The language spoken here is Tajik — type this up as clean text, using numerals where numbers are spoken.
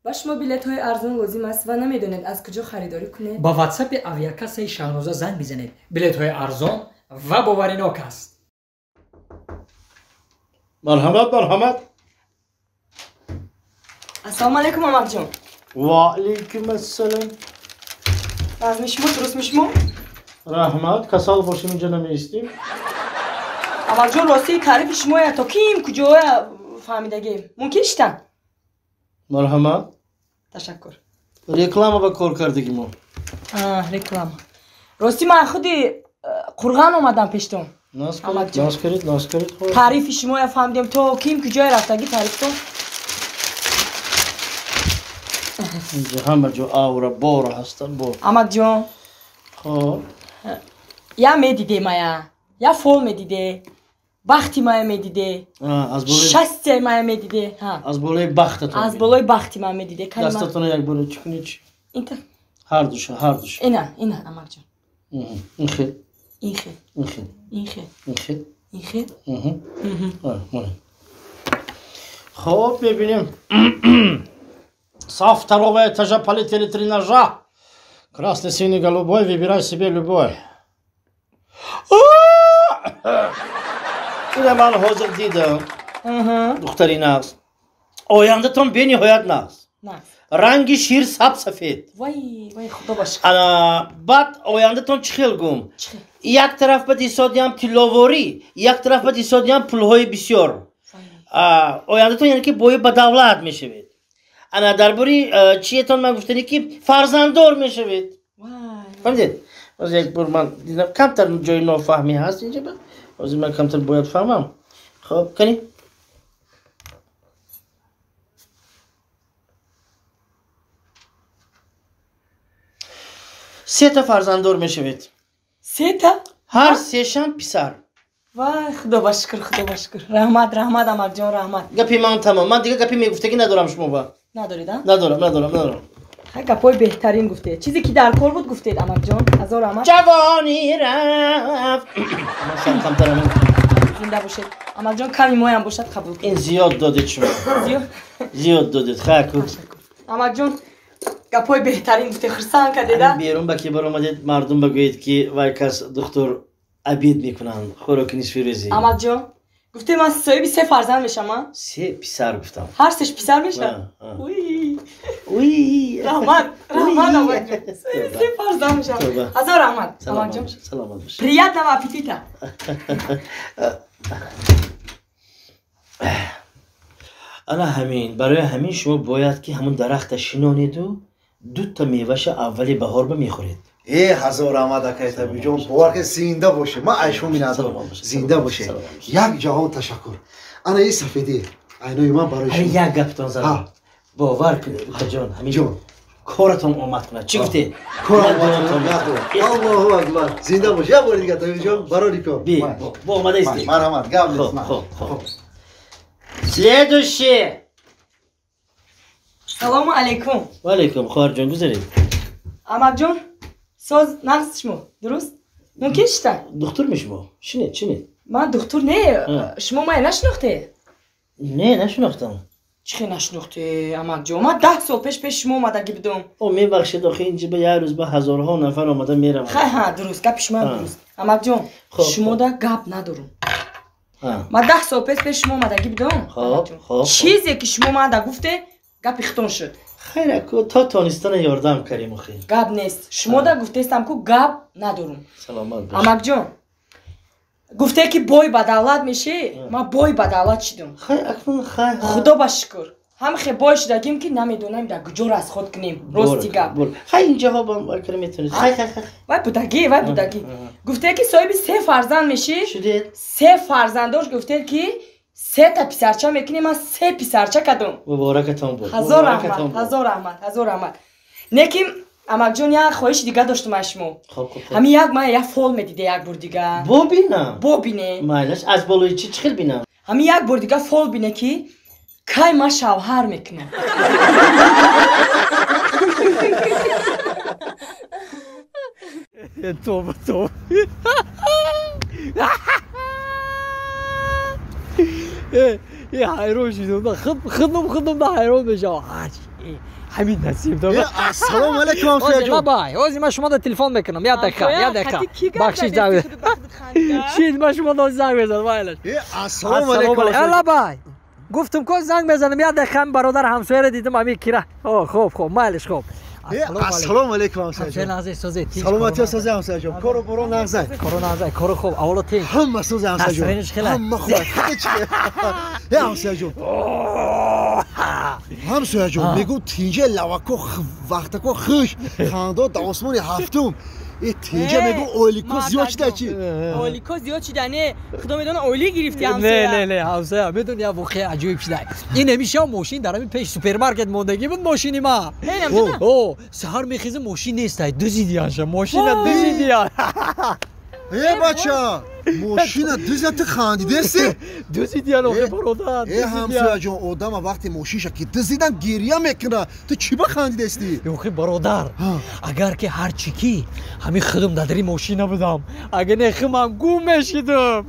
Ба шумо билетҳои арзон лозим аст ва намедонед аз куҷо харидорӣ кунед? Ба ватсапи авиакассаи Шаҳноза занг бизанед. Билетҳои арзон ва боваринок аст. Марҳамат, марҳамат. Ассалому алайкум, амакҷон. Ва алайкум ассалом. Вазми шумо, дурустми шумо? Раҳмат, касал бошем инҷа намеистем. Амакҷон, рости таърифи шумоя то ким куҷоя фаҳмидагем. Мумкин шитан? Марҳамат. Ташаккур. Реклама ба кор кардагӣ мо. Реклама. Рости ман худи Қурған омадам пештон. Наз кунед, наз кунед. Таърифи шумоя фаҳмидем то ким куҷоя рафтагӣ таърифтон. Инҷа ҳама ҷо авра бора ҳастанд, бор. Амакҷон. Хоб. Я медиде мая, я фол медиде, бахти мая медиде, шастияи мая медиде. Аз болои бахтатон. Аз болои бахти мая медиде. Дастатонро як бора чӣ кунед? Инта. Ҳардуша, ҳардуша. Ина, ина, амакҷон. Инхел. Инхел. Инхел. Инхел. Инхел. Инхел. Хоб, мебинем. Со второго этажа полетели три ножа. Красный, синий, голубой, выбирай себе любой. Ина ман ҳозир дидам, духтари нағз. Ояндатон бениҳоят нағз. Ранги шир саб сафед. Баъд ояндатон чӣ хел гум? Як тараф ба дисодиам тилловорӣ, як тараф ба дисодиам пулҳои бисёр. Ояндатон яъне ки бои ба давлат мешавед. Ана дар бори чиетон ман гуфтанӣ ки фарзанддор мешавед. Фаҳмидед? Ҳозир як бор ман дидам камтар ҷои нофаҳмӣ ҳаст инҷа. Ҳозир ман камтар бояд фаҳмам. Хоб, кани? Сета фарзанддор мешавед. Сета? Ҳар сешам писар. Вай, худо ба шукр, худо ба шукр. Раҳмат, раҳмат, амакҷон, раҳмат. Гапи ман тамом. Ман дига гапи мегуфтагӣ надорам шумо ба. Надоред, а? Надорам, надорам, надорам. Хай, гапҳои беҳтарин гуфтед. Чизе ки дар кор буд гуфтед, амакҷон. Ҳазор раҳмат. Ҷавонӣ рафт. Ман камтар зинда бошед. Амакҷон, ками моям бошад қабул кунед. Ин зиёд додед шумо. Зиёд? Зиёд додед. Хай, ку. Амакҷон, гапҳои беҳтарин гуфтед, хурсанд кардед, а? Берун ба ки баромадед, мардум багӯед ки вай кас духтур обид мекунанд, хӯроки нисфирӯзӣ. Амакҷон, гуфте ман соҳиби се фарзанд мешам, а? Се писар гуфтам. Ҳар сеш писар мешам? Уй. Уй. Раҳмат, раҳмат, амакҷон. Соҳиби се фарзанд мешам. Ҳазор раҳмат, амакҷон. Саломат бошед. Приятного аппетита. Ана ҳамин, барои ҳамин шумо бояд ки ҳамун дарахта шинонеду дута меваша аввали баҳор ба мехӯред. Э, ҳазор раҳмат, акай Табибҷон, бовар кунед, зинда бошед. Ман аз шумо миннатдорам. Зинда бошед. Як ҷаҳон ташаккур. Ана ин сафедӣ айнои ман барои шумо. Як гаптон задам. Бовар кунед, укаҷон, ҳамин коратон омад кунад. Чӣ гуфтед? Корам омад. Аллоҳу акбар. Зинда бошед. Як бори дигар, Табибҷон, барори кор. Би, бо омада истед. Марҳамат, гап нест. Хоб, хоб. Следующий. Салому алайкум. Ва алайкум, хоҳарҷон, гузаред. Амакҷон, соз нағз шумо, дуруст? Мумкин шита? Духтур мешумо? Шинед, шинед. Ман духтур не, шумо мая нашинохте? Не, нашинохтам. Чӣ хел нашинохте, амакҷон? Ман 10 сол пеш пеши шумо омадагӣ будум. О, мебахшед, охи инҷа ба як рӯз ба ҳазорҳо нафар омада мераванд. Хай, ҳа, дуруст, гапи шумо дуруст. Амакҷон, шумода гап надорум. Ман 10 сол пеш пеши шумо омадагӣ будум. Хоб, хоб. Чизе ки шумо манда гуфте, гапи хитон шуд. Хайр, ку то тонистана ёрдам кардем охи. Гап нест. Шумода гуфтестам ку гап надорум. Саломат бошед. Амакҷон, гуфте ки бой ба давлат мешӣ, ман бой ба давлат шидум. Хай, акнун хай. Худо ба шукр. Ҳам хе бой шудагим ки намедонам дар куҷо расход кунем. Рости гап. Хай, инҷаҳо бам кара метавонед. Хай, хай, хай. Вай будагӣ, вай будагӣ. Гуфте ки соҳиби се фарзанд мешӣ. Шудед. Се фарзандош гуфте ки сета писарча мекунем, ман се писарча кардум. Муборакатон буд. Ҳазор раҳмат, ҳазор раҳмат, ҳазор раҳмат. Лекин амакҷон, як хоҳиши дига доштум аз шумо. Ҳамин як ман як фол медиде як бор дига. Бобинам? Бобине. Майлаш, аз болои чӣ чӣ хел бинам? Ҳамин як бор дига фол бине ки кай ман шавҳар мекунам. Тоба, тоба. Ҳайрон шудам, худам ҳайрон мешавам. Ҳамин насиб дорад. Ассалому алайкум ҳамсояҷон. Лабай, ҳозир ман шумода телефон мекунам. Як дақиқа, як дақиқа. Бахшиш занг. Шид, ман шумода занг мезанам, майлаш. Ассалому алайкум. Лабай. Гуфтум ко занг мезанам, як дақиқа бародар ҳамсояро дидам, ҳамин кира. О, хуб, хуб, майлаш, хуб. Ассалому алайкум ҳамсояҷон. Саломатӣ созе ҳамсояҷон. Кору боро нағзай. Кору нағзай, кору хуб, аввало тинч. Ҳама созе ҳамсояҷон. Ҳама хуб. Э ҳамсояҷон. Ҳамсояҷон, мегӯ тинҷа лавако вақтако хуш, хандо дар осмони ҳафтум. Э тинҷа мегӯ ойлико зиёд шуда чӣ? Ойлико зиёд шуда не, худо медона ойлӣ гирифти ҳамсоя. Не, не, не, ҳамсоя, медони як воқеа аҷоиб шуда. Ин ҳамеша мошин дар ҳамин пеш супермаркет мондагӣ буд мошини ма. О, саҳар мехезам мошин нестай, дуздидиянша, мошина дуздидиян. Э бача, мошина дузда ту хандидеси? Дуздидиян охе бародар. Э ҳамсояҷон, одама вақте мошинша ки дуздидан гиря мекунад, ту чӣ ба хандидести? Охе бародар, агар ки ҳар чӣ ки ҳамин худам дар дари мошина будам, агар не хумам гум мешидам.